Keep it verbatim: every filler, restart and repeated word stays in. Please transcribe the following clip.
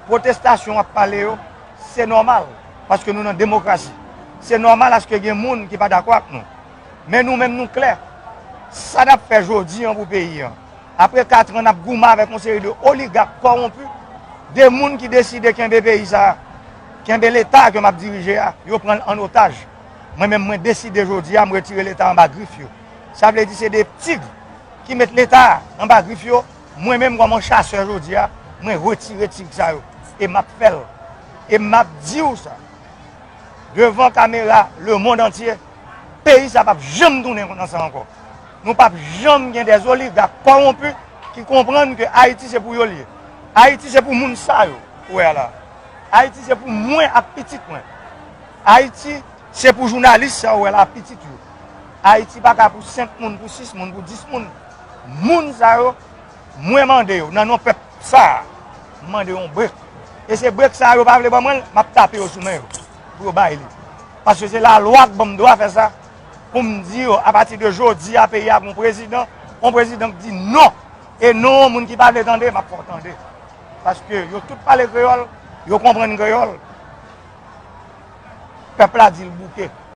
Pwotestasyon w ap pale yo, se nòmal, paske nou nan demokrasi. Se nòmal aske gen moun ki pa dakò ak nou. Men nou menm nou klè. Sa n ap fè jodi an pou peyi an. Apre kat an n ap goumen avèk yon seri de oligak kòwonpi, de moun ki deside kenbe peyi sa a, kenbe Leta ke m ap dirije a, yo pran l an otaj. Mwen menm mwen deside jodi a, m retire Leta anba grif yo. Sa vle di se de tig ki met Leta anba grif yo, mwen menm kòm yon chasè jodi a, mwen retire tig sa yo. E m ap fè l. E m ap di w sa. Devan kamera lemonn antye, peyi sa p ap janm tounen nan sa ankò. Nou p ap janm gen de oligak kòwonpi ki konprann ke Ayiti se pou yo l ye. Ayiti se pou moun sa yo ou wè a la. Ayiti se pou mwen ak pitit mwen. Ayiti se pou jounalis sa ou wè la, pitit yo. Ayiti pa ka pou senk moun, pou sis moun, pou dis moun. Moun sa yo, mwen mande yo, nan non pèp sa a, m mande yo yon brek. E se brek sa a yo pa vle ban mwen l, m ap tape yo sou men yo, pou yo bay li. Paske se lalwa k ban m dwa fè sa, pou m di yo, apati de jodi a, peyi a gon prezidan, yon prezidan k di non. E non, moun ki pa vle tande, m ap fè w tande. Paske yo tout pale kreyòl, yo konprann kreyòl. Pèp la di l bouke.